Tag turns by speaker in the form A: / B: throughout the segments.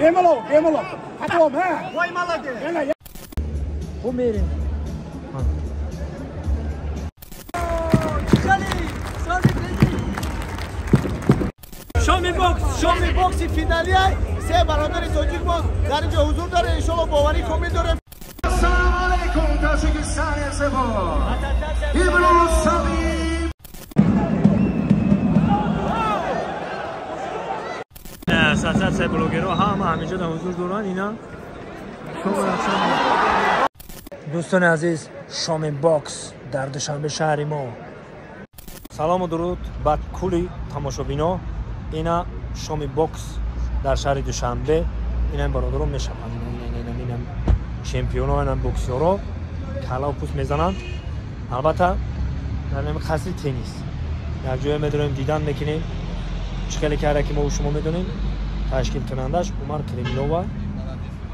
A: Бемалол, бемалол. Потом, а? Ой, молодец.
B: Умерен.
C: Шоми бокс, шоми бокси финалия. Се бародари тоҷик мо дар инҷо ҳузур дорем. Иншоалло боварӣ комил дорем.
D: Ассалому алайкум, Тоҷикистони зебо. Имрӯз сами
B: ассотсиатсияи блогерҳо ҳама ҳаминҷо дар ҳузур доранд. Ина дӯстони азиз, шоми бокс дар Душанбе шаҳри мо. Салому дуруд ба кулли тамошобино. Ина шоми бокс дар шаҳри Душанбе. Ина бародарон мешаванд. Ина чемпионо, ина боксёро калаву пӯст мезананд. Албатта дар нами қасри теннис як ҷое медорем, дидан мекунем. Чӣ хеле карда ки мо шумо медонем, ташкилкунандаш Умар Кремилова.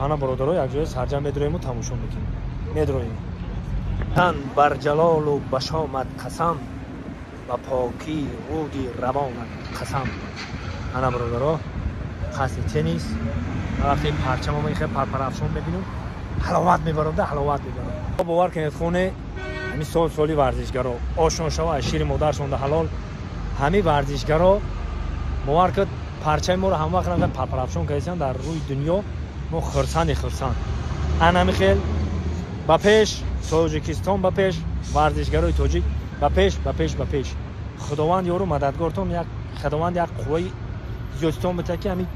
B: Ана бародаро як ҷое сарҷам медроему тамошо мекунем. Медроем. Тан бар ҷалолу ба шомат қасам, ба покӣ руди равонат қасам. Ана бародаро қасри теннис. Вақте парчама мехе парпарафшон мебинем, ҳаловат мебарам, да ҳаловат мебарам. Бовар кунед, хоне ҳамин сол соли варзишгаро ошон шава аз шири модаршонда ҳалол. Ҳамин варзишгаро бовар кунед, парчаи моро ҳам вақт ранга парпарафшон карданд дар рӯи дунё. Мо хурсанди хурсанд. Ана хел ба пеш Тоҷикистон, ба пеш варзишгарои тоҷик, ба пеш, ба пеш, ба пеш. Худованд ёру мададгортон, як Худованд як қувваи зиёдтон битад ки ҳамин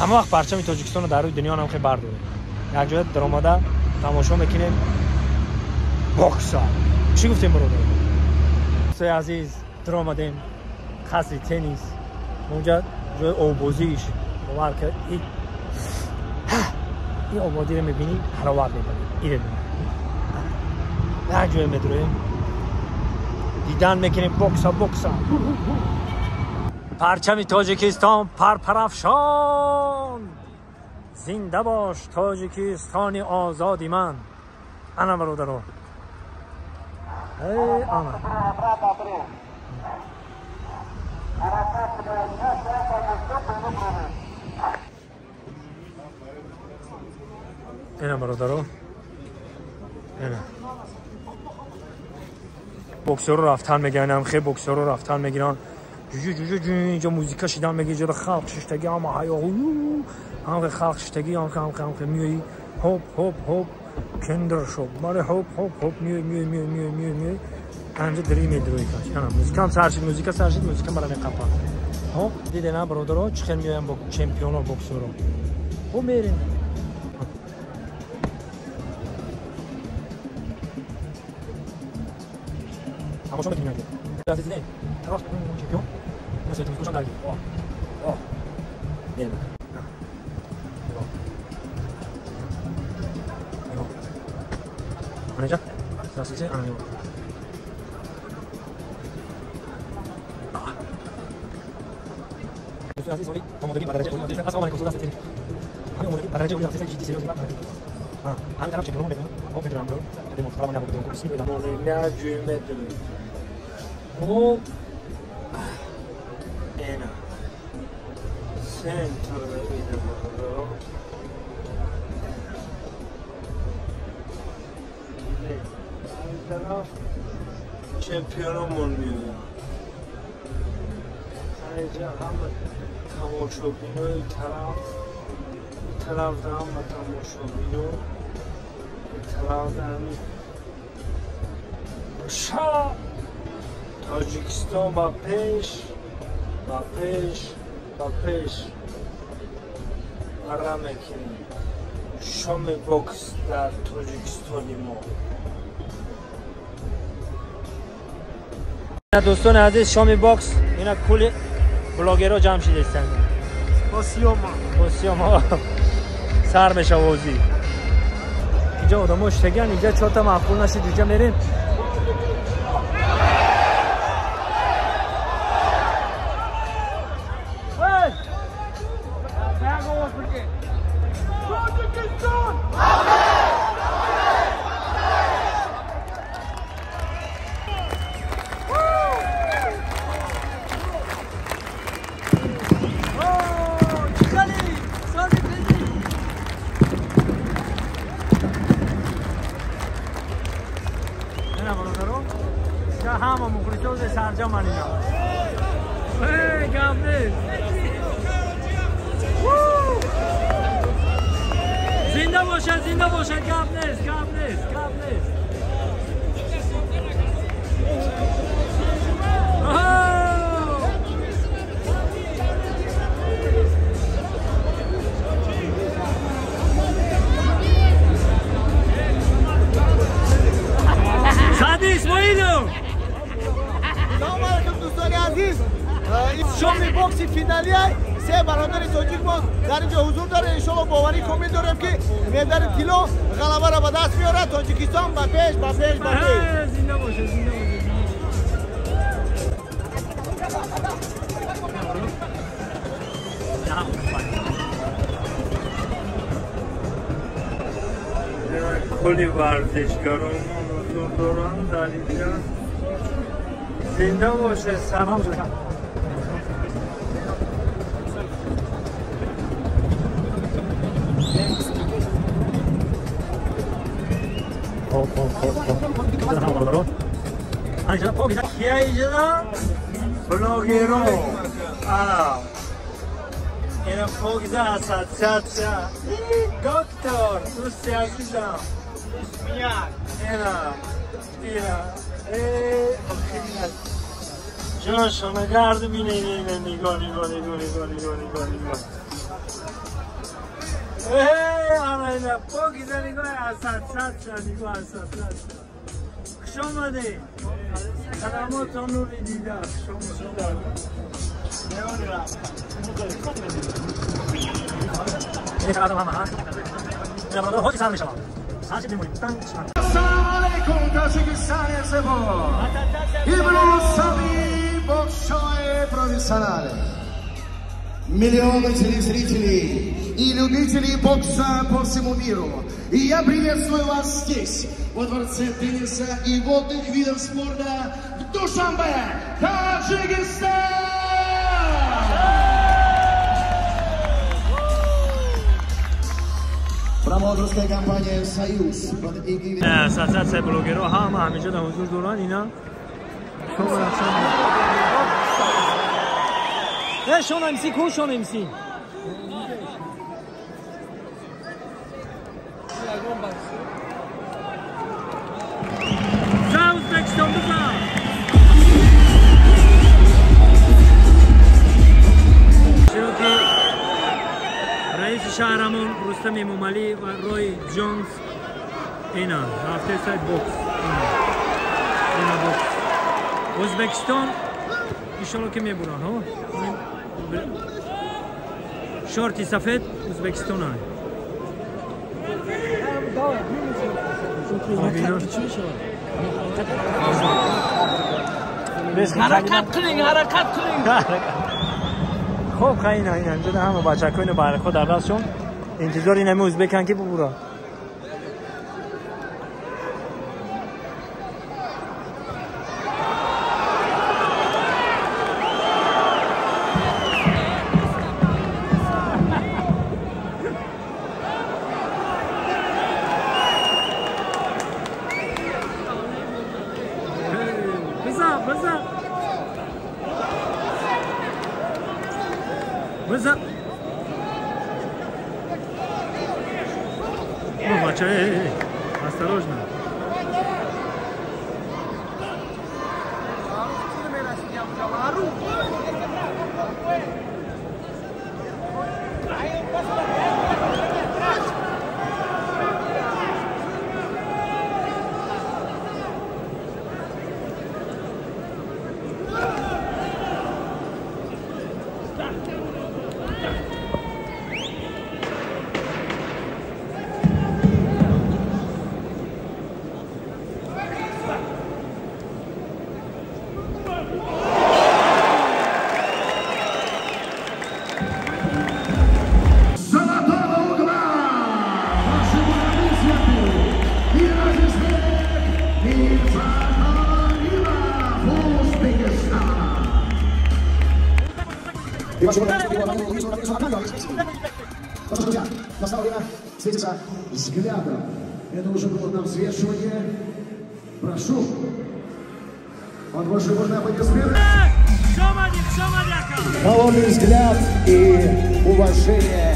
B: ҳама вақт парчами Тоҷикистонро дар рӯи дунё ҳам хел бардорем. Як ҷоя даромада тамошо мекунем бокса. Чӣ гуфтем, бародар? Дӯстои азиз, даромадем қасри теннис. Онҷа ҷои оббозиш. Бовар кунед, ин ободиро мебинӣ, ҳароват мебарӣ. Ире бинӣ. Як ҷое медроем, дидан мекунем бокса, бокса. Парчами Тоҷикистон парпарафшон. Зинда бош Тоҷикистони озоди ман. Ана бародаро. Эй, ана. Ина бародаро. Ина. Боксёрро рафтан мегиранд, хе боксёрро рафтан мегиранд. Ҷуҷу ҷуҷу ҷу инҷо музика шидан мегирад, ҷода халқ шиштагӣ, ҳама ҳаё, ҳама халқ шиштагӣ, ҳама ҳама ҳама миёи ҳоп ҳоп ҳоп кендер шоп. Маре ҳоп ҳоп ҳоп миёи миёи миёи миёи миёи миёи. Анҷо дари медрои каш. Ана музика ҳам сар шид, музика сар шид, музика мара меқапад. Ҳоп, диде на бародаро, чӣ хел меоянд бо чемпионо боксёро. Хо мерем. Тамошо мекунем. Азиз не. Тараф чемпион. مثل تو کجا داری؟ آه. آه. نمی‌دونم. نگاه. آنجا. سلسله آنجا. دوستان عزیز، آمادگی برای السلام علیکم. دوستان همین آمادگی برای درجه جدی سریوز همین طرف چمپیون می‌کنم. آب می‌دونم برو. دمو خراب نبود. بسم الله. نه جومه. اینا سنتر اینا برو. این طرف چمپیونمون میاد. اینجا همه تماشابینای طرف، این طرف همه تماشابینو، این طرف همه شا تاجیکستان با پیش، با پیش، با پیش را میکنیم. شام بوکس در تاجیکستان ما. دوستان عزیز، شام بوکس اینا کل بلاگرها جمع شده هستند.
C: با سیاما.
B: با سیاما سر میشه بازی. اینجا آدم‌ها اشتگن، اینجا چهار تا معقول نشد، اینجا میریم. Сарҷаман ина. Эй, гап нест. Зинда бошад, зинда бошад, гап нест, гап нест, гап нест. Сади Исмоилов!
C: Салом алейкум дӯстони азиз. Шоми бокси финалия се бародари тоҷик мо дар инҷо ҳузур дорем. Иншоалло боварӣ комил дорем, ки медали тилло ғалабаро ба даст меорад. Тоҷикистон ба пеш, ба пеш, ба пеш.
B: Зинда бошед, зинда бошед. Кулли варзишгаронмон ҳузур доранд дар инҷо. Зинда бошед. Салом. Блогеро, ана, ина покиза ассоциация, доктор, дӯсти азизам, ина, ина, ҷоншона гардум, ина, ина, нигоҳ, нигоҳ, нигоҳ, нигоҳ, нигоҳ, нигоҳ, нигоҳ. Ана, ина, покиза нигоҳ, ассоциация, нигоҳ, ассоциация. Хуш омадед. Хадамотон нури дида. Хуш омадед.
D: Ассалому алайкум, Таҷикистони зебо. Имрӯз шоми боксшои профессионале. Миллионы телезрителей и любителей бокса по всему миру. И я приветствую вас здесь, во Дворце тенниса и водных видов спорта в Душанбе, Таджикистан! Промоутерская компания «Союз» под эгидой...
B: Ассоциация блогеров, ҳама ҳамеҷа дар ҳузур доранд, ина. Шон МС ку, Шон МС? За Узбекистон бизан! Чунки раиси шаҳрамон Рустам Эмомалӣ ва Рой Ҷонс ина ҳафтаи сай бокс. Ина бокс. Узбекистон иншоалло ки мебуранд, ҳо? Шорти сафед Узбекистон ай.
C: Ҳаракат кунед, ҳаракат кунед.
B: Хоб, хай, ина, ина, инҷо ҳама бачакҳо ина байрақҳо дар дастшон интизори инами узбекан ки бубуранд. Бизан, бизан, бизан. О, бача, эй, эй, осторожно.
D: Друзья, настало время встретиться взглядом. Это уже было на взвешивание. Прошу. Под ваши бурные аплодисменты. Холодный взгляд и уважение.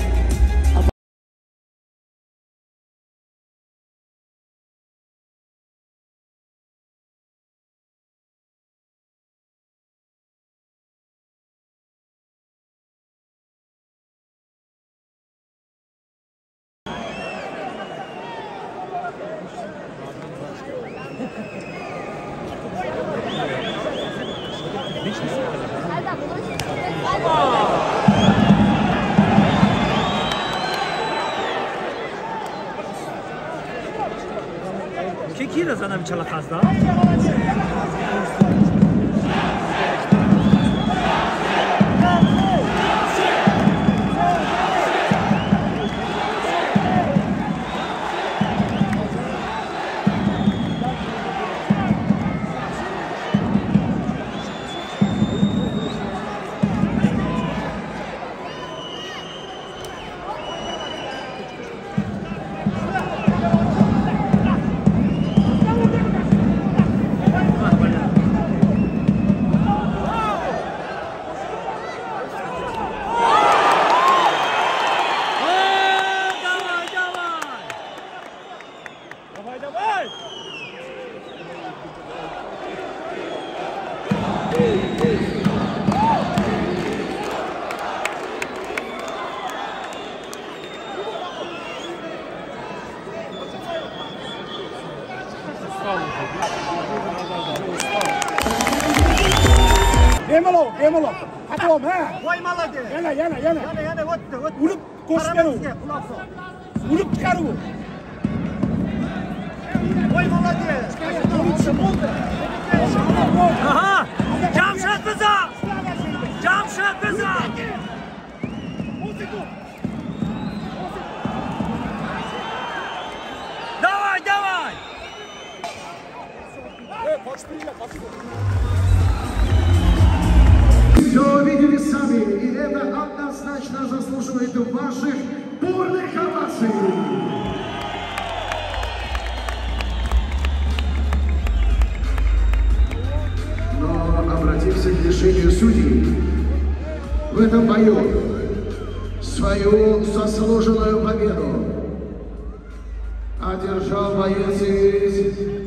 B: Ки разанам чалақазда?
A: Bemalol, bemalol. Потом, ha.
C: Voy молодец.
A: Yana, yana, yana.
C: Yana, yana o'tdi, o'tdi.
A: Urib qo'shib beru.
C: Quloq sol.
A: Urib chiqaruv.
C: Voy молодец.
B: Aha! Jamshid biza! Jamshid biza! Давай, давай!
D: Все видели сами, и это однозначно заслуживает ваших бурных оваций. Но обратимся к решению судей. В этом бою свою заслуженную победу одержал боец из